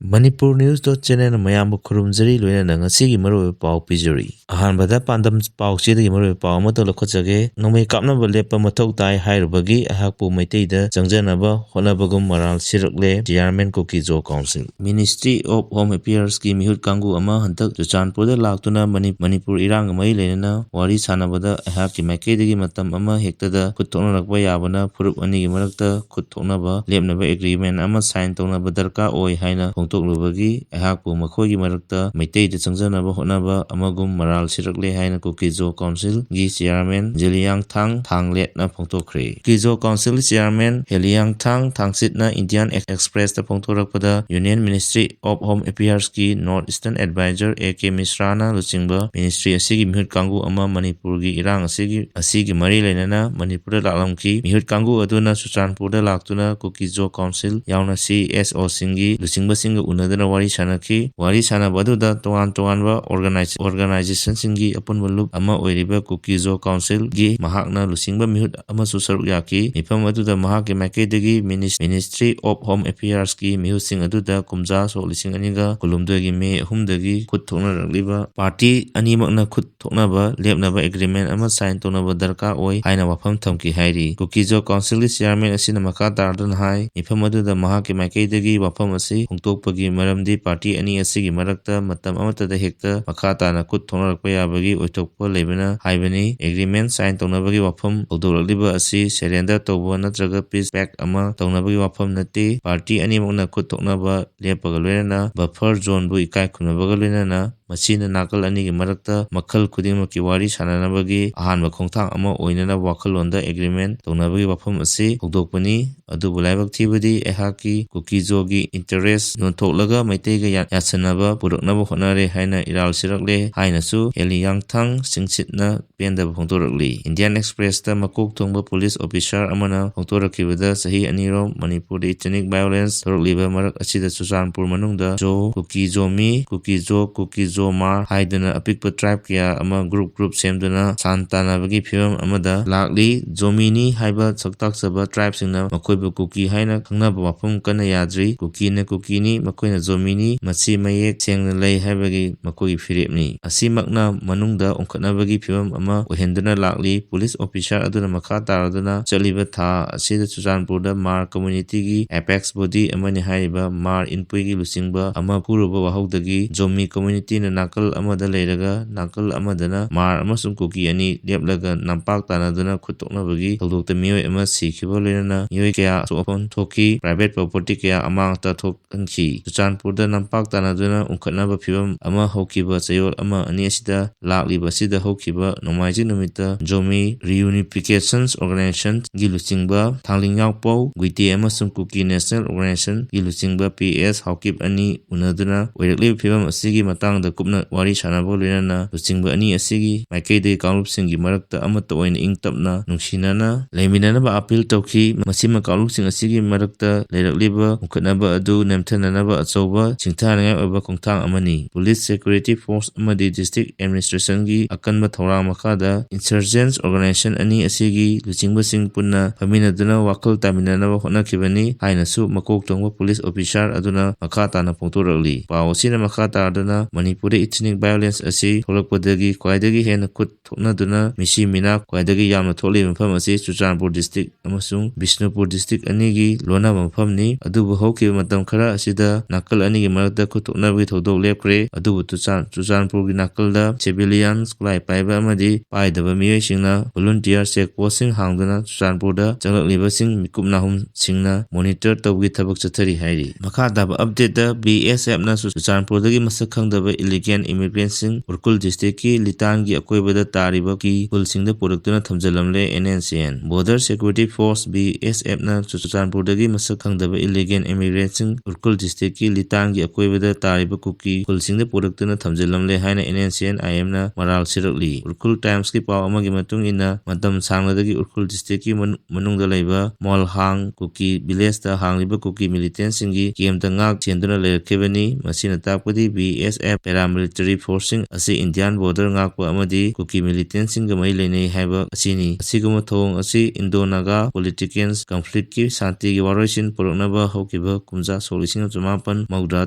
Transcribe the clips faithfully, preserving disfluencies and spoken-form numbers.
Manipur News dot channel ꯃꯌꯥꯝꯕꯨ ꯈꯨꯔꯨꯝꯖꯔꯤ, ꯂꯣꯏꯅꯅ ꯉꯁꯤꯒꯤ ꯃꯔꯨꯑꯣꯏꯕ ꯄꯥꯎ ꯄꯤꯖꯔꯤ꯫ ꯑꯍꯥꯟꯕꯗ ꯄꯥꯟꯗꯝ ꯄꯥꯎꯆꯦꯗꯒꯤ ꯃꯔꯨꯑꯣꯏꯕ ꯄꯥꯎ ꯑꯃꯇ ꯂꯧꯈꯠꯆꯒꯦ꯫ ꯅꯣꯡꯃꯩ ꯀꯥꯞꯅꯕ ꯂꯦꯞꯄ ꯃꯊꯧ ꯇꯥꯏ ꯍꯥꯏꯔꯨꯕꯒꯤ ꯑꯩꯍꯥꯛꯄꯨ ꯃꯩꯇꯩꯗ ꯆꯪꯖꯅꯕ ꯍꯣꯠꯅꯕꯒꯨꯝ ꯃꯔꯥꯜ ꯁꯤꯔꯛꯂꯦ, Chairman Kuki-Zo Council꯫ Ministry of Home Affairs ꯀꯤ ꯃꯤꯍꯨꯠ ꯀꯥꯡꯕꯨ ꯑꯃ ꯍꯟꯗꯛ ꯆꯨꯔꯆꯥꯟꯄꯨꯔꯗ ꯂꯥꯛꯇꯨꯅ ꯃꯅꯤ-, ꯃꯅꯤꯄꯨꯔ ꯏꯔꯥꯡꯒ ꯃꯔꯤ ꯂꯩꯅꯅ ꯋꯥꯔꯤ ꯁꯥꯟꯅꯕꯗ ꯑꯩꯍꯥꯛꯀꯤ ꯃꯥꯏꯀꯩꯗꯒꯤ ꯃꯇꯝ ꯑꯃ ꯍꯦꯛꯇꯗ ꯈꯨꯠ ꯊꯣꯛꯅꯔꯛꯄ ꯌꯥꯕꯅ ꯐꯨꯔꯨꯞ ꯑꯅꯤꯒꯤ ꯃꯔꯛꯇ ꯈꯨꯠ ꯊꯣꯛꯅꯕ ꯂꯦꯞꯅꯕ agreement ꯑꯃ sign ꯇꯧꯅꯕ ꯗꯔꯀꯥꯔ ꯑꯣꯏ ꯍꯥꯏꯅ ꯐꯣꯡꯗꯣꯛꯂꯨꯕꯒꯤ ꯑꯩꯍꯥꯛꯄꯨ ꯃꯈꯣꯏꯒꯤ ꯃꯔꯛꯇ ꯃꯩꯇꯩꯗ ꯆꯪꯖꯅꯕ ꯍꯣꯠꯅꯕ ꯑꯃꯒꯨꯝ ꯃꯔꯥꯜ ꯁꯤꯔꯛꯂꯦ ꯍꯥꯏꯅ Kuki-Zo Council ꯒꯤ Chairman ꯖꯦꯂꯤꯌꯥꯡꯊꯥꯡ ꯊꯥꯡꯂꯦꯠꯅ ꯐꯣꯡꯗꯣꯛꯈ꯭ꯔꯦ꯫ Kuki-Zo Council Chairman ꯍꯦꯂꯤꯌꯥꯡꯊꯥꯡ ꯊꯥꯡꯆꯤꯠꯅ Indian Express ꯇ ꯐꯣꯡꯗꯣꯔꯛꯄꯗ Union Ministry of Home Affairs ꯀꯤ North Eastern Advisor A K ꯃꯤꯁ꯭ꯔꯥꯅ ꯂꯨꯆꯤꯡꯕ ministry ꯑꯁꯤꯒꯤ ꯃꯤꯍꯨꯠ ꯀꯥꯡꯕꯨ ꯑꯃ ꯃꯅꯤꯄꯨꯔꯒꯤ ꯏꯔꯥꯡ ꯑꯁꯤꯒꯤ, ꯑꯁꯤꯒꯤ ꯃꯔꯤ ꯂꯩꯅꯅ ꯃꯅꯤꯄꯨꯔꯗ ꯂꯥꯛꯂꯝꯈꯤ꯫ ꯃꯤꯍꯨꯠ ꯀꯥꯡꯕꯨ ꯑꯗꯨꯅ ꯆꯨꯔꯆꯥꯟꯄꯨꯔꯗ ꯂꯥꯛꯇꯨꯅ Kuki-Zo Council ꯌꯥꯎꯅ C S O ꯁꯤꯡꯒꯤ ꯂꯨꯆꯤꯡꯕꯁꯤꯡꯒ ꯎꯅꯗꯨꯅ ꯋꯥꯔꯤ ꯁꯥꯟꯅꯈꯤ꯫ ꯋꯥꯔꯤ ꯁꯥꯟꯅꯕ ꯑꯗꯨꯗ ꯇꯣꯉꯥꯟ ꯇꯣꯉꯥꯟꯕ organize-, organization ꯁꯤꯡꯒꯤ ꯑꯄꯨꯟꯕ ꯂꯨꯞ ꯑꯃ ꯑꯣꯏꯔꯤꯕ Kuki-Zo Council ꯒꯤ ꯃꯍꯥꯛꯅ ꯂꯨꯆꯤꯡꯕ ꯃꯤꯍꯨꯠ ꯑꯃꯁꯨ ꯁꯔꯨꯛ ꯌꯥꯈꯤ꯫ ꯃꯤꯐꯝ ꯑꯗꯨꯗ ꯃꯍꯥꯛꯀꯤ ꯃꯥꯏꯀꯩꯗꯒꯤ Minis-, Ministry of Home Affairs ꯀꯤ ꯃꯤꯍꯨꯠꯁꯤꯡ ꯑꯗꯨꯗ ꯀꯨꯝꯖꯥ ꯁꯣꯛ ꯂꯤꯁꯤꯡ ꯑꯅꯤꯒ ꯀꯨꯟꯍꯨꯝꯗꯣꯏꯒꯤ ꯃꯦ ꯑꯍꯨꯝꯗꯒꯤ ꯈꯨꯠ ꯊꯣꯛꯅꯔꯛꯂꯤꯕ party ꯑꯅꯤꯃꯛꯅ ꯈꯨꯠ ꯊꯣꯛꯅꯕ ꯂꯦꯞꯅꯕ agreement ꯑꯃ sign ꯇꯧꯅꯕ ꯗꯔꯀꯥꯔ ꯑꯣꯏ ꯍꯥꯏꯅ ꯋꯥꯐꯝ ꯊꯝꯈꯤ ꯍꯥꯏꯔꯤ꯫ Kuki-Zo Council ꯒꯤ Chairman ꯑꯁꯤꯅ ꯃꯈꯥ ꯇꯥꯔꯗꯨꯅ ꯍꯥꯏ, ꯃꯤꯐꯝ ꯑꯗꯨꯗ ꯃꯍꯥꯛꯀꯤ ꯃꯥꯏꯀꯩꯗꯒꯤ ꯋꯥꯐꯝ ꯑꯁꯤ ꯐꯣꯡꯗꯣꯛꯄꯒꯤ ꯃꯔꯝꯗꯤ party ꯑꯅꯤ ꯑꯁꯤꯒꯤ ꯃꯔꯛꯇ ꯃꯇꯝ ꯑꯃꯠꯇꯗ ꯍꯦꯛꯇ ꯃꯈꯥ ꯇꯥꯅ ꯈꯨꯠ ꯊꯣꯛꯅꯔꯛꯄ ꯌꯥꯕꯒꯤ ꯑꯣꯏꯊꯣꯛꯄ ꯂꯩꯕꯅ ꯍꯥꯏꯕꯅꯤ꯫ Agreement sign ꯇꯧꯅꯕꯒꯤ ꯋꯥꯐꯝ ꯍꯧꯗꯣꯛꯂꯛꯂꯤꯕ ꯑꯁꯤ surrender ꯇꯧꯕ ꯅꯠꯇ꯭ꯔꯒ peace pact ꯑꯃ ꯇꯧꯅꯕꯒꯤ ꯋꯥꯐꯝ ꯅꯠꯇꯦ꯫ Party ꯑꯅꯤꯃꯛꯅ ꯈꯨꯠ ꯊꯣꯛꯅꯕ ꯂꯦꯞꯄꯒ ꯂꯣꯏꯅꯅ buffer zone ꯕꯨ ꯏꯀꯥꯏ ꯈꯨꯝꯅꯕꯒ ꯂꯣꯏꯅꯅ ꯃꯁꯤꯅ ꯅꯥꯀꯜ ꯑꯅꯤꯒꯤ ꯃꯔꯛꯇ ꯃꯈꯜ ꯈꯨꯗꯤꯡꯃꯛꯀꯤ ꯋꯥꯔꯤ ꯁꯥꯟꯅꯅꯕꯒꯤ ꯑꯍꯥꯟꯕ ꯈꯣꯡꯊꯥꯡ ꯑꯃ ꯑꯣꯏꯅꯅꯕ ꯋꯥꯈꯜꯂꯣꯟꯗ agreement ꯇꯧꯅꯕꯒꯤ ꯋꯥꯐꯝ ꯑꯁꯤ ꯍꯧꯗꯣꯛꯄꯅꯤ꯫ ꯑꯗꯨꯕꯨ ꯂꯥꯏꯕꯛ ꯊꯤꯕꯗꯤ ꯑꯩꯍꯥꯛꯀꯤ Kuki-Zo ꯒꯤ interest ꯌꯣꯟꯊꯣꯛꯂꯒ ꯃꯩꯇꯩꯒ ꯌꯥ-, ꯌꯥꯁꯟꯅꯕ ꯄꯨꯔꯛꯅꯕ ꯍꯣꯠꯅꯔꯦ ꯍꯥꯏꯅ ꯏꯔꯥꯜ ꯁꯤꯔꯛꯂꯦ ꯍꯥꯏꯅꯁꯨ ꯍꯦꯂꯤꯌꯥꯡꯊꯥꯡ ꯁꯤꯡꯁꯤꯠꯅ ꯄꯦꯟꯗꯕ ꯐꯣꯡꯗꯣꯔꯛꯂꯤ꯫ Indian Express ꯇ ꯃꯀꯣꯛ ꯊꯣꯡꯕ police officer ꯑꯃꯅ ꯐꯣꯡꯗꯣꯔꯛꯈꯤꯕꯗ ꯆꯍꯤ ꯑꯅꯤꯔꯣꯝ ꯃꯅꯤꯄꯨꯔꯗ ethnic violence ꯊꯣꯔꯛꯂꯤꯕ ꯃꯔꯛ ꯑꯁꯤꯗ ꯆꯨꯔꯆꯥꯟꯄꯨꯔ ꯃꯅꯨꯡꯗ ꯖꯣ, ꯀꯨꯀꯤ ꯖꯣꯃꯤ, ꯀꯨꯀꯤ ꯖꯣ, ꯀꯨꯀꯤ ꯖꯣꯃꯥꯔ ꯍꯥꯏꯗꯨꯅ ꯑꯄꯤꯛꯄ tribe ꯀꯌꯥ ꯑꯃ group group ꯁꯦꯝꯗꯨꯅ ꯁꯥꯟ ꯇꯥꯟꯅꯕꯒꯤ ꯐꯤꯕꯝ ꯑꯃꯗ ꯂꯥꯛꯂꯤ꯫ ꯖꯣꯃꯤꯅꯤ ꯍꯥꯏꯕ ꯁꯛꯇꯥꯛꯆꯕ tribeꯁꯤꯡꯅ ꯃꯈꯣꯏꯕꯨ ꯀꯨꯀꯤ ꯍꯥꯏꯅ ꯈꯪꯅꯕ ꯋꯥꯐꯝ ꯀꯟꯅ ꯌꯥꯗ꯭ꯔꯤ꯫ ꯀꯨꯀꯤꯅ ꯀꯨꯀꯤꯅꯤ, ꯃꯈꯣꯏꯅ ꯖꯣꯃꯤꯅꯤ, ꯃꯁꯤ ꯃꯌꯦꯛ ꯁꯦꯡꯅ ꯂꯩ ꯍꯥꯏꯕꯒꯤ ꯃꯈꯣꯏꯒꯤ ꯐꯤꯔꯦꯞꯅꯤ꯫ ꯑꯁꯤꯃꯛꯅ ꯃꯅꯨꯡꯗ ꯑꯣꯟꯈꯠꯅꯕꯒꯤ ꯐꯤꯕꯝ ꯑꯃ ꯑꯣꯏꯍꯟꯗꯨꯅ ꯂꯥꯛꯂꯤ꯫ Police officer ꯑꯗꯨꯅ ꯃꯈꯥ ꯇꯥꯔꯗꯨꯅ ꯆꯠꯂꯤꯕ ꯊꯥ ꯑꯁꯤꯗ ꯆꯨꯔꯆꯥꯟꯄꯨꯔꯗ ꯃꯥꯔ communityꯒꯤ apex body ꯑꯃꯅꯤ ꯍꯥꯏꯔꯤꯕ ꯃꯥꯔ ꯏꯟꯄꯨꯏꯒꯤ ꯂꯨꯆꯤꯡꯕ ꯑꯃ ꯐꯨꯔꯨꯕ ꯋꯥꯍꯧꯗꯒꯤ ꯖꯣꯃꯤ communityꯅ ꯅꯥꯀꯜ ꯑꯃꯗ ꯂꯩꯔꯒ ꯅꯥꯀꯜ ꯑꯃꯗꯅ ꯃꯥꯔ ꯑꯃꯁꯨꯡ ꯀꯨꯀꯤ ꯑꯅꯤ ꯂꯦꯞꯂꯒ ꯅꯝꯄꯥꯛ ꯇꯥꯟꯅꯗꯨꯅ ꯈꯨꯠ ꯊꯣꯛꯅꯕꯒꯤ ꯊꯧꯗꯣꯛꯇ ꯃꯤꯑꯣꯏ ꯑꯃ ꯁꯤꯈꯤꯕ ꯂꯣꯏꯅꯅ ꯃꯤꯑꯣꯏ ꯀꯌꯥ ꯑꯁꯣꯛ ꯑꯄꯟ ꯊꯣꯛꯈꯤ꯫ Private property ꯀꯌꯥ ꯑꯃꯥꯡ ꯑꯇꯥ ꯊꯣꯛꯍꯟꯈꯤ꯫ ꯆꯨꯔꯆꯥꯟꯄꯨꯔꯗ ꯅꯝꯄꯥꯛ ꯇꯥꯟꯅꯗꯨꯅ ꯎꯪꯈꯠꯅꯕ ꯐꯤꯕꯝ ꯑꯃ ꯍꯧꯈꯤꯕ ꯆꯌꯣꯜ ꯑꯃ ꯑꯅꯤ ꯑꯁꯤꯗ ꯂꯥꯛꯂꯤꯕ ꯑꯁꯤꯗ ꯍꯧꯈꯤꯕ ꯅꯣꯡꯃꯥꯏꯖꯤꯡ ꯅꯨꯃꯤꯠꯇ ꯖꯣꯃꯤ Reunification Organizationꯒꯤ ꯂꯨꯆꯤꯡꯕ ꯊꯥꯡꯂꯤꯡꯌꯥꯎꯄꯧ ꯒꯨꯏꯇꯦ ꯑꯃꯁꯨꯡ ꯀꯨꯀꯤ National Organizationꯒꯤ ꯂꯨꯆꯤꯡꯕ ꯄꯤ ꯑꯦꯁ ꯍꯥꯎꯀꯤꯞ ꯑꯅꯤ ꯎꯅꯗꯨꯅ ꯑꯣꯏꯔꯛꯂꯤꯕ ꯐꯤꯕꯝ ꯑꯁꯤꯒꯤ ꯃꯇꯥꯡꯗ ꯀꯨꯞꯅ ꯋꯥꯔꯤ ꯁꯥꯟꯅꯕꯒ ꯂꯣꯏꯅꯅ ꯂꯨꯆꯤꯡꯕ ꯑꯅꯤ ꯑꯁꯤꯒꯤ ꯃꯥꯏꯀꯩꯗꯒꯤ ꯀꯥꯡꯂꯨꯞꯁꯤꯡꯒꯤ ꯃꯔꯛꯇ ꯑꯃꯠꯇ ꯑꯣꯏꯅ ꯏꯪ ꯇꯞꯅ ꯅꯨꯡꯁꯤꯅꯅ ꯂꯩꯃꯤꯟꯅꯅꯕ appeal ꯇꯧꯈꯤ꯫ ꯃꯁꯤꯃ ꯀꯥꯡꯂꯨꯞꯁꯤꯡ ꯑꯁꯤꯒꯤ ꯃꯔꯛꯇ ꯂꯩꯔꯛꯂꯤꯕ ꯃꯨꯈꯠꯅꯕ ꯑꯗꯨ ꯅꯦꯝꯊꯅꯅꯕ ꯑꯆꯧꯕ ꯁꯤꯡꯊꯥꯅꯤꯡꯉꯥꯏ ꯑꯣꯏꯕ ꯈꯣꯡꯊꯥꯡ ꯑꯃꯅꯤ꯫ Police, security force ꯑꯃꯗꯤ district administrationꯒꯤ ꯑꯀꯟꯕ ꯊꯧꯔꯥꯡ ꯃꯈꯥꯗ insurgents organization ꯑꯅꯤ ꯑꯁꯤꯒꯤ ꯂꯨꯆꯤꯡꯕꯁꯤꯡ ꯄꯨꯟꯅ ꯐꯝꯃꯤꯟꯅꯗꯨꯅ ꯋꯥꯈꯜ ꯇꯥꯃꯤꯟꯅꯅꯕ ꯍꯣꯠꯅꯈꯤꯕꯅꯤ ꯍꯥꯏꯅꯁꯨ ꯃꯀꯣꯛ ꯊꯣꯡꯕ police officer ꯑꯗꯨꯅ ꯃꯈꯥ ꯇꯥꯅ ꯐꯣꯡꯗꯣꯔꯛꯂꯤ꯫ ꯄꯥꯎ ꯑꯁꯤꯅ ꯃꯈꯥ ꯇꯥꯗꯨꯅ ꯃꯅꯤꯄꯨꯔꯗ ethnic violence ꯑꯁꯤ ꯊꯣꯛꯂꯛꯄꯗꯒꯤ ꯈ꯭ꯋꯥꯏꯗꯒꯤ ꯍꯦꯟꯅ ꯈꯨꯠ ꯊꯣꯛꯅꯗꯨꯅ ꯃꯤꯁꯤ ꯃꯤꯅꯥ ꯈ꯭ꯋꯥꯏꯗꯒꯤ ꯌꯥꯝꯅ ꯊꯣꯛꯂꯤꯕ ꯃꯐꯝ ꯑꯁꯤ ꯆꯨꯔꯆꯥꯟꯄꯨꯔ district ꯑꯃꯁꯨꯡ ꯕꯤꯁꯅꯨꯄꯨꯔ district ꯑꯅꯤꯒꯤ ꯂꯣꯟꯅꯕ ꯃꯐꯝꯅꯤ꯫ ꯑꯗꯨꯕꯨ ꯍꯧꯈꯤꯕ ꯃꯇꯝ ꯈꯔ ꯑꯁꯤꯗ ꯅꯥꯀꯜ ꯑꯅꯤꯒꯤ ꯃꯔꯛꯇ ꯈꯨꯠ ꯊꯣꯛꯅꯕꯒꯤ ꯊꯧꯗꯣꯛ ꯂꯦꯞꯈ꯭ꯔꯦ꯫ ꯑꯗꯨꯕꯨ ꯆꯨꯔꯆꯥꯟ-, ꯆꯨꯔꯆꯥꯟꯄꯨꯔꯒꯤ ꯅꯥꯀꯜꯗ civilians, ꯈꯨꯠꯂꯥꯏ ꯄꯥꯏꯕ ꯑꯃꯗꯤ ꯄꯥꯏꯗꯕ ꯃꯤꯑꯣꯏꯁꯤꯡꯅ volunteer check postꯁꯤꯡ ꯍꯥꯡꯗꯨꯅ ꯆꯨꯔꯆꯥꯟꯄꯨꯔꯗ ꯆꯪꯂꯛꯂꯤꯕꯁꯤꯡ ꯃꯤꯀꯨꯞ ꯅꯥꯍꯨꯝꯁꯤꯡꯅ monitor ꯇꯧꯕꯒꯤ ꯊꯕꯛ ꯆꯠꯊꯔꯤ ꯍꯥꯏꯔꯤ꯫ ꯃꯈꯥ ꯇꯥꯕ updateꯇ BSFꯅ ꯆꯨꯔꯆꯥꯟꯄꯨꯔꯗꯒꯤ ꯃꯁꯛ ꯈꯪꯗꯕ illegal immigrantꯁꯤꯡ ꯎꯔꯈꯨꯜ districtꯀꯤ ꯂꯤꯇꯥꯟꯒꯤ ꯑꯀꯣꯏꯕꯗ ꯇꯥꯔꯤꯕ ꯀꯨꯀꯤ ꯈꯨꯜꯁꯤꯡꯗ ꯄꯨꯔꯛꯇꯨꯅ ꯊꯝꯖꯤꯜꯂꯝꯂꯦ꯫ NSCN Border Security Force BSFꯅ ꯆꯨꯔꯆꯥꯟꯄꯨꯔꯗꯒꯤ ꯃꯁꯛ ꯈꯪꯗꯕ illegal immigrantꯁꯤꯡ ꯎꯔꯈꯨꯜ districtꯀꯤ ꯂꯤꯇꯥꯟꯒꯤ ꯑꯀꯣꯏꯕꯗ ꯇꯥꯔꯤꯕ ꯀꯨꯀꯤ ꯈꯨꯜꯁꯤꯡꯗ ꯄꯨꯔꯛꯇꯨꯅ ꯊꯝꯖꯤꯜꯂꯝꯂꯦ ꯍꯥꯏꯅ NSCN-IMꯅ ꯃꯔꯥꯜ ꯁꯤꯔꯛꯂꯤ꯫ ꯎꯔꯈꯨꯜ Timesꯀꯤ ꯄꯥꯎ ꯑꯃꯒꯤ ꯃꯇꯨꯡ ꯏꯟꯅ ꯃꯇꯝ ꯁꯥꯡꯅꯗꯒꯤ ꯎꯔꯈꯨꯜ districtꯀꯤ ꯃꯅꯨꯡ-, ꯃꯅꯨꯡꯗ ꯂꯩꯕ ꯃꯣꯜꯍꯥꯡ ꯀꯨꯀꯤ villageꯇ ꯍꯥꯡꯂꯤꯕ ꯀꯨꯀꯤ militantꯁꯤꯡꯒꯤ campꯇ ꯉꯥꯛ ꯁꯦꯟꯗꯨꯅ ꯂꯩꯔꯛꯈꯤꯕꯅꯤ꯫ ꯃꯁꯤꯅ ꯇꯥꯛꯄꯗꯤ BSF para paramilitary forceꯁꯤꯡ ꯑꯁꯤ Indian border ꯉꯥꯛꯄ ꯑꯃꯗꯤ ꯀꯨꯀꯤ militantꯁꯤꯡꯒ ꯃꯔꯤ ꯂꯩꯅꯩ ꯍꯥꯏꯕ ꯑꯁꯤꯅꯤ꯫ ꯑꯁꯤꯒꯨꯝꯕ ꯊꯧꯑꯣꯡ ꯑꯁꯤ Indo-Naga political conflictꯀꯤ ꯁꯥꯟꯇꯤꯒꯤ ꯋꯥꯔꯣꯏꯁꯤꯟ ꯄꯨꯔꯛꯅꯕ ꯍꯧꯈꯤꯕ ꯀꯨꯝꯖꯥ ꯁꯣꯛ ꯂꯤꯁꯤꯡ ꯑꯃ ꯆꯃꯥꯄꯟ ꯃꯧꯗ꯭ꯔꯥ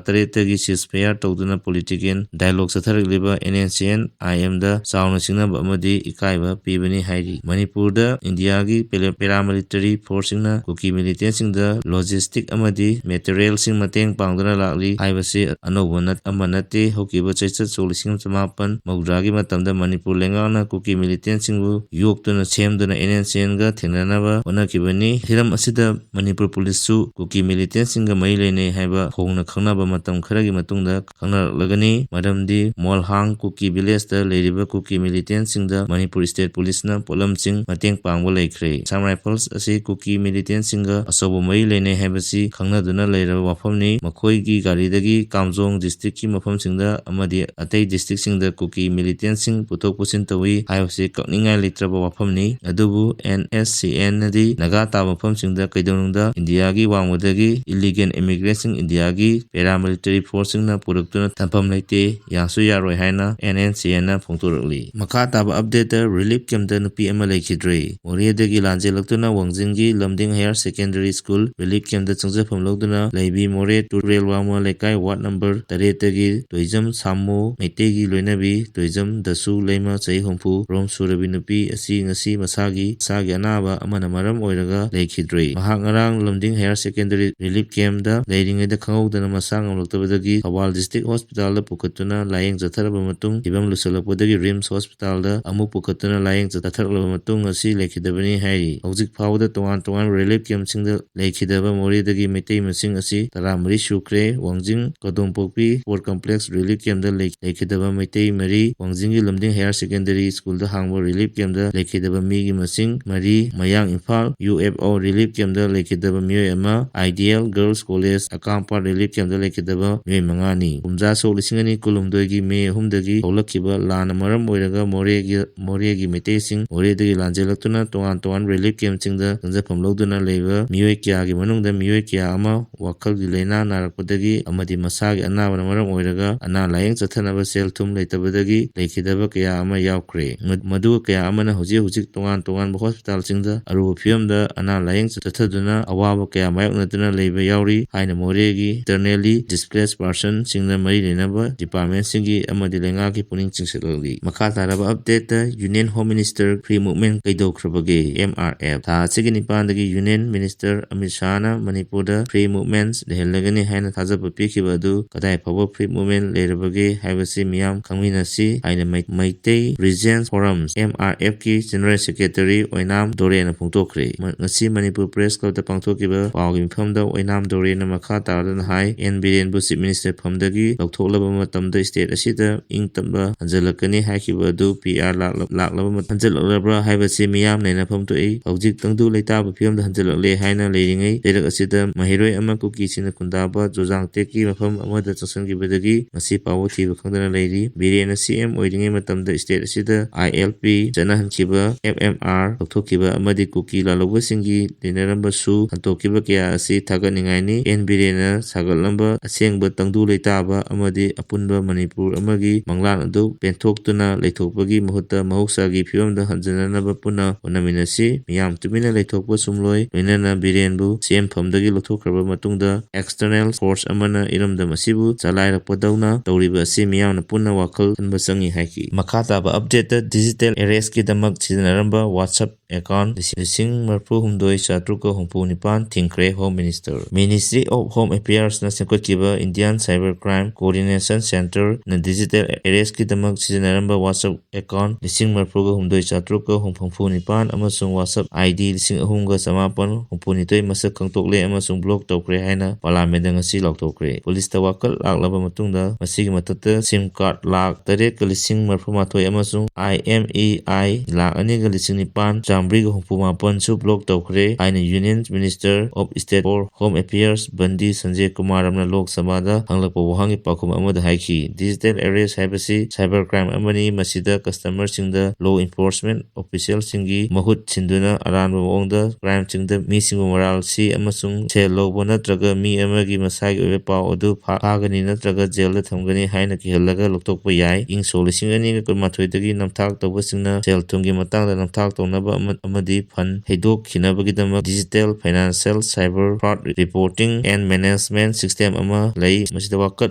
ꯇꯔꯦꯠꯇꯒꯤ ceasefire ꯇꯧꯗꯨꯅ political dialogue ꯆꯠꯊꯔꯛꯂꯤꯕ NSCN-IMꯗ ꯆꯥꯎꯅ ꯁꯤꯡꯅꯕ ꯑꯃꯗꯤ ꯏꯀꯥꯏꯕ ꯄꯤꯕꯅꯤ ꯍꯥꯏꯔꯤ꯫ ꯃꯅꯤꯄꯨꯔꯗ ꯏꯟꯗꯤꯌꯥꯒꯤ ꯄꯦꯂꯦ-, paramilitary forceꯁꯤꯡꯅ ꯀꯨꯀꯤ militantꯁꯤꯡꯗ logistic ꯑꯃꯗꯤ materialꯁꯤꯡ ꯃꯇꯦꯡ ꯄꯥꯡꯗꯨꯅ ꯂꯥꯛꯂꯤ ꯍꯥꯏꯕꯁꯤ ꯑꯅꯧꯕ ꯅꯠ-, ꯑꯃ ꯅꯠꯇꯦ꯫ ꯍꯧꯈꯤꯕ ꯆꯩꯆꯠ ꯁꯣꯛ ꯂꯤꯁꯤꯡ ꯑꯃ ꯆꯃꯥꯄꯟ ꯃꯧꯗ꯭ꯔꯥꯒꯤ ꯃꯇꯝꯗ ꯃꯅꯤꯄꯨꯔ ꯂꯩꯉꯥꯛꯅ ꯀꯨꯀꯤ militantꯁꯤꯡꯕꯨ ꯌꯣꯛꯇꯨꯅ ꯁꯦꯝꯗꯨꯅ NSCNꯒ ꯊꯦꯡꯅꯅꯕ ꯍꯣꯠꯅꯈꯤꯕꯅꯤ꯫ ꯍꯤꯔꯝ ꯑꯁꯤꯗ ꯃꯅꯤꯄꯨꯔ ꯄꯨꯂꯤꯁꯁꯨ ꯀꯨꯀꯤ militantꯁꯤꯡꯒ ꯃꯔꯤ ꯂꯩꯅꯩ ꯍꯥꯏꯕ ꯐꯣꯡꯅ ꯈꯪꯅꯕ ꯃꯇꯝ ꯈꯔꯒꯤ ꯃꯇꯨꯡꯗ ꯈꯪꯅꯔꯛꯂꯒꯅꯤ꯫ ꯃꯔꯝꯗꯤ ꯃꯣꯜꯍꯥꯡ ꯀꯨꯀꯤ villageꯇ ꯂꯩꯔꯤꯕ ꯀꯨꯀꯤ militantꯁꯤꯡꯗ ꯃꯅꯤꯄꯨꯔ state ꯄꯨꯂꯤꯁꯅ ꯄꯣꯠꯂꯝꯁꯤꯡ ꯃꯇꯦꯡ ꯄꯥꯡꯕ ꯂꯩꯈ꯭ꯔꯦ꯫ Assam Rifles ꯑꯁꯤ ꯀꯨꯀꯤ militantꯁꯤꯡꯒ ꯑꯆꯧꯕ ꯃꯔꯤ ꯂꯩꯅꯩ ꯍꯥꯏꯕꯁꯤ ꯈꯪꯅꯗꯨꯅ ꯂꯩꯔꯕ ꯋꯥꯐꯝꯅꯤ꯫ ꯃꯈꯣꯏꯒꯤ ꯒꯥꯔꯤꯗꯒꯤ ꯀꯥꯝꯖꯣꯡ districtꯀꯤ ꯃꯐꯝꯁꯤꯡꯗ ꯑꯃꯗꯤ ꯑꯇꯩ districtꯁꯤꯡꯗ ꯀꯨꯀꯤ militantꯁꯤꯡ ꯄꯨꯊꯣꯛ ꯄꯨꯁꯤꯟ ꯇꯧꯏ ꯍꯥꯏꯕꯁꯤ ꯀꯛꯅꯤꯡꯉꯥꯏ ꯂꯩꯇ꯭ꯔꯕ ꯋꯥꯐꯝꯅꯤ꯫ ꯑꯗꯨꯕꯨ NSCNꯅꯗꯤ ꯅꯥꯒꯥ ꯇꯥꯕ ꯃꯐꯝꯁꯤꯡꯗ ꯀꯩꯗꯧꯅꯨꯡꯗ ꯏꯟꯗꯤꯌꯥꯒꯤ ꯋꯥꯡꯃꯗꯒꯤ illegal immigrantꯁꯤꯡ ꯏꯟꯗꯤꯌꯥꯒꯤ paramilitary forceꯁꯤꯡꯅ ꯄꯨꯔꯛꯇꯨꯅ ꯊꯝꯐꯝ ꯂꯩꯇꯦ, ꯌꯥꯁꯨ ꯌꯥꯔꯣꯏ ꯍꯥꯏꯅ NSCNꯅ ꯐꯣꯡꯗꯣꯔꯛꯂꯤ꯫ ꯃꯈꯥ ꯇꯥꯕ updateꯇ relief campꯇ ꯅꯨꯄꯤ ꯑꯃ ꯂꯩꯈꯤꯗ꯭ꯔꯦ꯫ ꯃꯣꯔꯦꯗꯒꯤ ꯂꯥꯟꯖꯦꯜꯂꯛꯇꯨꯅ ꯋꯥꯡꯖꯤꯡꯒꯤ ꯂꯝꯗꯤꯡ Higher Secondary School relief campꯇ ꯆꯪꯖꯐꯝ ꯂꯧꯗꯨꯅ ꯂꯩꯕꯤ ꯃꯣꯔꯦ ꯇꯨꯔꯦꯜ ꯋꯥꯡꯃ ꯂꯩꯀꯥꯏ ward number ꯇꯔꯦꯠꯇꯒꯤ ꯇꯣꯏꯖꯝ ꯁꯥꯃꯣ ꯃꯩꯇꯩꯒꯤ ꯂꯣꯏꯅꯕꯤ ꯇꯣꯏꯖꯝ ꯗꯁꯨ ꯂꯩꯃ ꯆꯍꯤ ꯍꯨꯝꯐꯨ ꯔꯣꯝ ꯁꯨꯔꯕꯤ ꯅꯨꯄꯤ ꯑꯁꯤ ꯉꯁꯤ ꯃꯁꯥꯒꯤ, ꯃꯁꯥꯒꯤ ꯑꯅꯥꯕ ꯑꯃꯅ ꯃꯔꯝ ꯑꯣꯏꯔꯒ ꯂꯩꯈꯤꯗ꯭ꯔꯦ꯫ ꯃꯍꯥꯛ ꯉꯔꯥꯡ ꯂꯝꯗꯤꯡ Higher Secondary relief campꯇ ꯂꯩꯔꯤꯉꯩꯗ ꯈꯪꯍꯧꯗꯅ ꯃꯁꯥ ꯉꯝꯂꯛꯇꯕꯗꯒꯤ ꯊꯧꯕꯥꯜ District Hospitalꯗ ꯄꯨꯈꯠꯇꯨꯅ ꯂꯥꯌꯦꯡ ꯆꯠꯊꯔꯕ ꯃꯇꯨꯡ ꯐꯤꯕꯝ ꯂꯨꯁꯜꯂꯛꯄꯗꯒꯤ RIMS Hospitalꯗ ꯑꯃꯨꯛ ꯄꯨꯈꯠꯇꯨꯅ ꯂꯥꯌꯦꯡ ꯆꯠꯊꯔꯛꯂꯕ ꯃꯇꯨꯡ ꯉꯁꯤ ꯂꯩꯈꯤꯗꯕꯅꯤ ꯍꯥꯏꯔꯤ꯫ ꯍꯧꯖꯤꯛ ꯐꯥꯎꯕꯗ ꯇꯣꯉꯥꯟ ꯇꯣꯉꯥꯟꯕ relief campꯁꯤꯡꯗ ꯂꯩꯈꯤꯗꯕ ꯃꯣꯔꯦꯗꯒꯤ ꯃꯩꯇꯩ ꯃꯁꯤꯡ ꯑꯁꯤ ꯇꯔꯥꯃꯔꯤ ꯁꯨꯈ꯭ꯔꯦ꯫ ꯋꯥꯡꯖꯤꯡ ꯀꯗꯣꯝꯄꯣꯛꯄꯤ Sport Complex relief campꯇ ꯂꯩ-, ꯂꯩꯈꯤꯗꯕ ꯃꯩꯇꯩ ꯃꯔꯤ, ꯋꯥꯡꯖꯤꯡꯒꯤ ꯂꯝꯗꯤꯡ Higher Secondary Schoolꯗ ꯍꯥꯡꯕ relief campꯇ ꯂꯩꯈꯤꯗꯕ ꯃꯤꯒꯤ ꯃꯁꯤꯡ ꯃꯔꯤ, ꯃꯌꯥꯡ ꯏꯝꯐꯥꯜ UFO relief campꯇ ꯂꯩꯈꯤꯗꯕ ꯃꯤꯑꯣꯏ ꯑꯃ, Ideal Girls College ꯑꯀꯥꯝꯄꯥꯠ relief campꯇ ꯂꯩꯈꯤꯗꯕ ꯃꯤꯑꯣꯏ ꯃꯉꯥꯅꯤ꯫ ꯀꯨꯝꯖꯥ ꯁꯣꯛ ꯂꯤꯁꯤꯡ ꯑꯅꯤ ꯀꯨꯟꯍꯨꯝꯗꯣꯏꯒꯤ ꯃꯦ ꯑꯍꯨꯝꯗꯒꯤ ꯍꯧꯂꯛꯈꯤꯕ ꯂꯥꯟꯅ ꯃꯔꯝ ꯑꯣꯏꯔꯒ ꯃꯣꯔꯦꯒꯤ, ꯃꯣꯔꯦꯒꯤ ꯃꯩꯇꯩꯁꯤꯡ ꯃꯣꯔꯦꯗꯒꯤ ꯂꯥꯟꯖꯦꯜꯂꯛꯇꯨꯅ ꯇꯣꯉꯥꯟ ꯇꯣꯉꯥꯟꯕ relief campꯁꯤꯡꯗ ꯆꯪꯖꯐꯝ ꯂꯧꯗꯨꯅ ꯂꯩꯕ ꯃꯤꯑꯣꯏ ꯀꯌꯥꯒꯤ ꯃꯅꯨꯡꯗ ꯃꯤꯑꯣꯏ ꯀꯌꯥ ꯑꯃ ꯋꯥꯈꯜꯒꯤ ꯂꯥꯏꯅꯥ ꯅꯥꯔꯛꯄꯗꯒꯤ ꯑꯃꯗꯤ ꯃꯁꯥꯒꯤ ꯑꯅꯥꯕꯅ ꯃꯔꯝ ꯑꯣꯏꯔꯒ ꯑꯅꯥ ꯂꯥꯌꯦꯡ ꯆꯠꯊꯅꯕ ꯁꯦꯜ ꯊꯨꯝ ꯂꯩꯇꯕꯗꯒꯤ ꯂꯩꯈꯤꯗꯕ ꯀꯌꯥ ꯑꯃ ꯌꯥꯎꯈ꯭ꯔꯦ꯫ ꯃ-, ꯃꯗꯨ ꯀꯌꯥ ꯑꯃꯅ ꯍꯧꯖꯤꯛ ꯍꯧꯖꯤꯛ ꯇꯣꯉꯥꯟ ꯇꯣꯉꯥꯟꯕ ꯍꯣꯁꯄꯤꯇꯥꯜꯁꯤꯡꯗ ꯑꯔꯨꯕ ꯐꯤꯕꯝꯗ ꯑꯅꯥ ꯂꯥꯌꯦꯡ ꯆꯠꯊꯗꯨꯅ ꯑꯋꯥꯕ ꯀꯌꯥ ꯃꯥꯌꯣꯛꯅꯗꯨꯅ ꯂꯩꯕ ꯌꯥꯎꯔꯤ ꯍꯥꯏꯅ ꯃꯣꯔꯦꯒꯤ internally displaced personꯁꯤꯡꯅ ꯃꯔꯤ ꯂꯩꯅꯕ departmentꯁꯤꯡꯒꯤ ꯑꯃꯗꯤ ꯂꯩꯉꯥꯛꯀꯤ ꯄꯨꯛꯅꯤꯡ ꯆꯤꯡꯁꯤꯜꯂꯛꯂꯤ꯫ ꯃꯈꯥ ꯇꯥꯔꯕ updateꯇ Union Home Minister free movement ꯀꯩꯗꯧꯈ꯭ꯔꯕꯒꯦ? M R F꯫ ꯊꯥ ꯑꯁꯤꯒꯤ ꯅꯤꯄꯥꯟꯗꯒꯤ Union Minister ꯑꯃꯤꯠ ꯁꯥꯍꯅ ꯃꯅꯤꯄꯨꯔꯗ free movements ꯂꯩꯍꯜꯂꯒꯅꯤ ꯍꯥꯏꯅ ꯊꯥꯖꯕ ꯄꯤꯈꯤꯕ ꯑꯗꯨ ꯀꯗꯥꯏ ꯐꯥꯎꯕ free movement ꯂꯩꯔꯕꯒꯦ ꯍꯥꯏꯕꯁꯤ ꯃꯤꯌꯥꯝ ꯈꯪꯃꯤꯟꯅꯁꯤ ꯍꯥꯏꯅ ꯃꯩ-, Meitei Regents Forum, M R Fꯀꯤ General Secretary ꯑꯣꯏꯅꯥꯝ ꯗꯣꯔꯦꯅ ꯐꯣꯡꯗꯣꯛꯈ꯭ꯔꯦ꯫ ꯃ-, ꯉꯁꯤ ꯃꯅꯤꯄꯨꯔ Press Clubꯇ ꯄꯥꯡꯊꯣꯛꯈꯤꯕ ꯄꯥꯎꯒꯤ ꯃꯤꯐꯝꯗ ꯑꯣꯏꯅꯥꯝ ꯗꯣꯔꯦꯅ ꯃꯈꯥ ꯇꯥꯔꯗꯨꯅ ꯍꯥꯏ, ꯑꯦꯟ ꯕꯤꯔꯦꯟꯕꯨ Chief Minister ꯐꯝꯗꯒꯤ ꯂꯧꯊꯣꯛꯂꯕ ꯃꯇꯝꯗ state ꯑꯁꯤꯗ ꯏꯪ ꯇꯞꯄ ꯍꯟꯖꯤꯜꯂꯛꯀꯅꯤ ꯍꯥꯏꯈꯤꯕ ꯑꯗꯨ P R ꯂꯥꯛꯂ-, ꯂꯥꯛꯂꯕ ꯃꯇꯝ ꯍꯟꯖꯤꯜꯂꯛꯂꯕ꯭ꯔꯥ ꯍꯥꯏꯕꯁꯤ ꯃꯤꯌꯥꯝꯅ ꯍꯦꯟꯅ ꯐꯝꯗꯣꯛꯏ꯫ ꯍꯧꯖꯤꯛ ꯇꯪꯗꯨ ꯂꯩꯇꯥꯕ ꯐꯤꯕꯝꯗ ꯍꯟꯖꯤꯜꯂꯛꯂꯦ ꯍꯥꯏꯅ ꯂꯩꯔꯤꯉꯩ ꯂꯩꯔꯛ ꯑꯁꯤꯗ ꯃꯍꯩꯔꯣꯏ ꯑꯃ ꯀꯨꯀꯤꯁꯤꯡꯅ ꯈꯨꯟꯗꯥꯕ ꯆꯨꯔꯆꯥꯟꯄꯨꯔꯒꯤ ꯃꯐꯝ ꯑꯃꯗ ꯆꯪꯁꯤꯟꯈꯤꯕꯗꯒꯤ ꯉꯁꯤ ꯐꯥꯎꯕ ꯊꯤꯕ ꯈꯪꯗꯅ ꯂꯩꯔꯤ꯫ ꯕꯤꯔꯦꯟꯅ C M ꯑꯣꯏꯔꯤꯉꯩ ꯃꯇꯝꯗ state ꯑꯁꯤꯗ I L P ꯆꯠꯅꯍꯟꯈꯤꯕ, F M R ꯂꯧꯊꯣꯛꯈꯤꯕ ꯑꯃꯗꯤ ꯀꯨꯀꯤ ꯂꯥꯜꯍꯧꯕꯁꯤꯡꯒꯤ ꯂꯩꯅꯔꯝꯕꯁꯨ ꯍꯟꯗꯣꯛꯈꯤꯕ ꯀꯌꯥ ꯑꯁꯤ ꯊꯥꯒꯠꯅꯤꯡꯉꯥꯏꯅꯤ꯫ ꯑꯦꯟ ꯕꯤꯔꯦꯟꯅ ꯁꯥꯒꯠꯂꯝꯕ ꯑꯁꯦꯡꯕ ꯇꯪꯗꯨ ꯂꯩꯇꯥꯕ ꯑꯃꯗꯤ ꯑꯄꯨꯟꯕ ꯃꯅꯤꯄꯨꯔ ꯑꯃꯒꯤ ꯃꯪꯂꯥꯟ ꯑꯗꯨ ꯄꯦꯟꯊꯣꯛꯇꯨꯅ ꯂꯩꯊꯣꯛꯄꯒꯤ ꯃꯍꯨꯠꯇ ꯃꯍꯧꯁꯥꯒꯤ ꯐꯤꯕꯝꯗ ꯍꯟꯖꯤꯟꯅꯅꯕ ꯄꯨꯟꯅ ꯍꯣꯠꯅꯃꯤꯟꯅꯁꯤ꯫ ꯃꯤꯌꯥꯝ ꯇꯨꯃꯤꯟꯅ ꯂꯩꯊꯣꯛꯄ ꯆꯨꯝꯂꯣꯏ꯫ ꯂꯣꯏꯅꯅ ꯕꯤꯔꯦꯟꯕꯨ C M ꯐꯝꯗꯒꯤ ꯂꯧꯊꯣꯛꯈ꯭ꯔꯕ ꯃꯇꯨꯡꯗ external force ꯑꯃꯅ ꯏꯔꯝꯗꯝ ꯑꯁꯤꯕꯨ ꯆꯂꯥꯏꯔꯛꯄꯗꯧꯅ ꯇꯧꯔꯤꯕ ꯑꯁꯤ ꯃꯤꯌꯥꯝꯅ ꯄꯨꯟꯅ ꯋꯥꯈꯜ ꯈꯟꯕ ꯆꯪꯏ ꯍꯥꯏꯈꯤ꯫ ꯃꯈꯥ ꯇꯥꯕ updateꯇ digital arrestꯀꯤꯗꯃꯛ ꯁꯤꯖꯤꯟꯅꯔꯝꯕ WhatsApp account ꯂꯤꯁꯤꯡ ꯃꯔꯤꯐꯨ ꯍꯨꯝꯗꯣꯏ ꯆꯥꯇ꯭ꯔꯨꯛꯀ ꯍꯨꯝꯐꯨ ꯅꯤꯄꯥꯟ ꯊꯤꯡꯈ꯭ꯔꯦ꯫ Home Minister, Ministry of Home Affairsꯅ ꯁꯦꯝꯒꯠꯈꯤꯕ Indian Cyber Crime Coordination Centreꯅ digital arrestꯀꯤꯗꯃꯛ ꯁꯤꯖꯤꯟꯅꯔꯝꯕ WhatsApp account ꯂꯤꯁꯤꯡ ꯃꯔꯤꯐꯨꯒ ꯍꯨꯝꯗꯣꯏ ꯆꯥꯇ꯭ꯔꯨꯛꯀ ꯍꯨꯝꯐꯨ ꯅꯤꯄꯥꯟ ꯑꯃꯁꯨꯡ WhatsApp I D ꯂꯤꯁꯤꯡ ꯑꯍꯨꯝꯒ ꯆꯃꯥꯄꯟ ꯍꯨꯝꯐꯨ ꯅꯤꯊꯣꯏ ꯃꯁꯛ ꯈꯪꯗꯣꯛꯂꯦ ꯑꯃꯁꯨꯡ block ꯇꯧꯈ꯭ꯔꯦ ꯍꯥꯏꯅ ꯄꯥꯔꯂꯤꯌꯥꯃꯦꯟꯗ ꯉꯁꯤ ꯂꯥꯎꯊꯣꯛꯈ꯭ꯔꯦ꯫ ꯄꯨꯂꯤꯁꯇ ꯋꯥꯀꯠ ꯂꯥꯛꯂꯕ ꯃꯇꯨꯡꯗ ꯃꯁꯤꯒꯤ ꯃꯊꯛꯇ SIM card ꯂꯥꯈ ꯇꯔꯦꯠꯀ ꯂꯤꯁꯤꯡ ꯃꯔꯤꯐꯨ ꯃꯥꯊꯣꯏ ꯑꯃꯁꯨꯡ I M E I lakh ꯑꯅꯤꯒ ꯂꯤꯁꯤꯡ ꯅꯤꯄꯥꯟ ꯆꯥꯃꯔꯤꯒ ꯍꯨꯝꯐꯨ ꯃꯥꯄꯟꯁꯨ block ꯇꯧꯈ꯭ꯔꯦ ꯍꯥꯏꯅ Union Minister of State for Home Affairs ꯕꯟꯗꯤ ꯁꯟꯖꯦ ꯀꯨꯃꯥꯔ ꯑꯃꯅ ꯂꯣꯛ ꯁꯚꯥꯗ ꯍꯪꯂꯛꯄ ꯋꯥꯍꯪꯒꯤ ꯄꯥꯎꯈꯨꯝ ꯑꯃꯗ ꯍꯥꯏꯈꯤ꯫ Digital arrest ꯍꯥꯏꯕꯁꯤ cyber crime ꯑꯃꯅꯤ꯫ ꯃꯁꯤꯗ customerꯁꯤꯡꯗ law enforcement officialꯁꯤꯡꯒꯤ ꯃꯍꯨꯠ ꯁꯤꯟꯗꯨꯅ ꯑꯔꯥꯟꯕ ꯃꯑꯣꯡꯗ crimeꯁꯤꯡꯗ ꯃꯤꯁꯤꯡꯕꯨ ꯃꯔꯥꯜ ꯁꯤ ꯑꯃꯁꯨꯡ ꯁꯦꯜ ꯂꯧꯕ ꯅꯠꯇ꯭ꯔꯒ ꯃꯤ ꯑꯃꯒꯤ ꯃꯁꯥꯒꯤ ꯑꯣꯏꯕ ꯄꯥꯎ ꯑꯗꯨ ꯐꯥ-, ꯐꯥꯒꯅꯤ ꯅꯠꯇ꯭ꯔꯒ ꯖꯦꯜꯗ ꯊꯝꯒꯅꯤ ꯍꯥꯏꯅ ꯀꯤꯍꯜꯂꯒ ꯂꯧꯊꯣꯛꯄ ꯌꯥꯏ꯫ ꯏꯪ ꯁꯣꯛ ꯂꯤꯁꯤꯡ ꯑꯅꯤꯒ ꯀꯨꯟꯃꯥꯊꯣꯏꯗꯒꯤ ꯅꯝꯊꯥꯛ ꯇꯧꯕꯁꯤꯡꯅ ꯁꯦꯜ ꯊꯨꯝꯒꯤ ꯃꯇꯥꯡꯗ ꯅꯝꯊꯥꯛ ꯇꯧꯅꯕ ꯑꯃ-, ꯑꯃꯗꯤ fund ꯍꯩꯗꯣꯛꯈꯤꯅꯕꯒꯤꯗꯃꯛ digital financial cyber fraud reporting and management system ꯑꯃ ꯂꯩ꯫ ꯃꯁꯤꯗ ꯋꯥꯀꯠ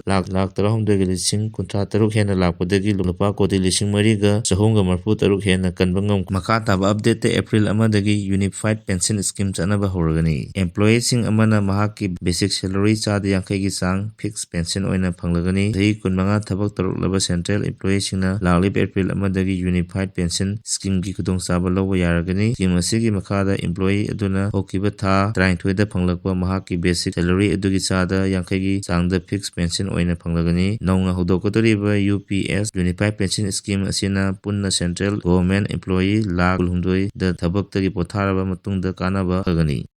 ꯂꯥꯈ, ꯂꯥꯈ ꯇꯔꯥꯍꯨꯝꯗꯣꯏꯒꯤ ꯂꯤꯁꯤꯡ ꯀꯨꯟꯊ꯭ꯔꯥ ꯇꯔꯨꯛ ꯍꯦꯟꯅ ꯂꯥꯛꯄꯗꯒꯤ ꯂꯨꯄꯥ ꯀꯣꯇꯤ ꯂꯤꯁꯤꯡ ꯃꯔꯤꯒ ꯆꯍꯨꯝꯒ ꯃꯔꯤꯐꯨ ꯇꯔꯨꯛ ꯍꯦꯟꯅ ꯀꯟꯕ ꯉꯝ-, ꯃꯈꯥ ꯇꯥꯕ updateꯇ April ꯑꯃꯗꯒꯤ Unified Pension Scheme ꯆꯠꯅꯕ ꯍꯧꯔꯒꯅꯤ꯫ Employeeꯁꯤꯡ ꯑꯃꯅ ꯃꯍꯥꯛꯀꯤ basic salary ꯆꯥꯗ ꯌꯥꯡꯈꯩꯒꯤ ꯆꯥꯡ fixed pension ꯑꯣꯏꯅ ꯐꯪꯂꯒꯅꯤ꯫ ꯆꯍꯤ ꯀꯨꯟꯃꯉꯥ ꯊꯕꯛ ꯇꯧꯔꯛꯂꯕ central employeeꯁꯤꯡꯅ ꯂꯥꯛꯂꯤꯕ April ꯑꯃꯗꯒꯤ Unified Pension Schemeꯒꯤ ꯈꯨꯗꯣꯡꯆꯥꯕ ꯂꯧꯕ ꯌꯥꯔꯒꯅꯤ꯫ Scheme ꯑꯁꯤꯒꯤ ꯃꯈꯥꯗ employee ꯑꯗꯨꯅ ꯍꯧꯈꯤꯕ ꯊꯥ ꯇꯔꯥꯅꯤꯊꯣꯏꯗ ꯐꯪꯂꯛꯄ ꯃꯍꯥꯛꯀꯤ basic salary ꯑꯗꯨꯒꯤ ꯆꯥꯗ ꯌꯥꯡꯈꯩꯒꯤ ꯆꯥꯡꯗ fixed pension ꯑꯣꯏꯅ ꯐꯪꯂꯒꯅꯤ꯫ ꯅꯧꯅ ꯍꯧꯗꯣꯛꯀꯗꯧꯔꯤꯕ U P S Unified Pension Scheme ꯑꯁꯤꯅ ꯄꯨꯟꯅ central government employee ꯂꯥꯈ ꯀꯨꯟꯍꯨꯝꯗꯣꯏꯗ ꯊꯕꯛꯇꯒꯤ ꯄꯣꯊꯥꯔꯕ ꯃꯇꯨꯡꯗ ꯀꯥꯟꯅꯕ ꯐꯒꯅꯤ꯫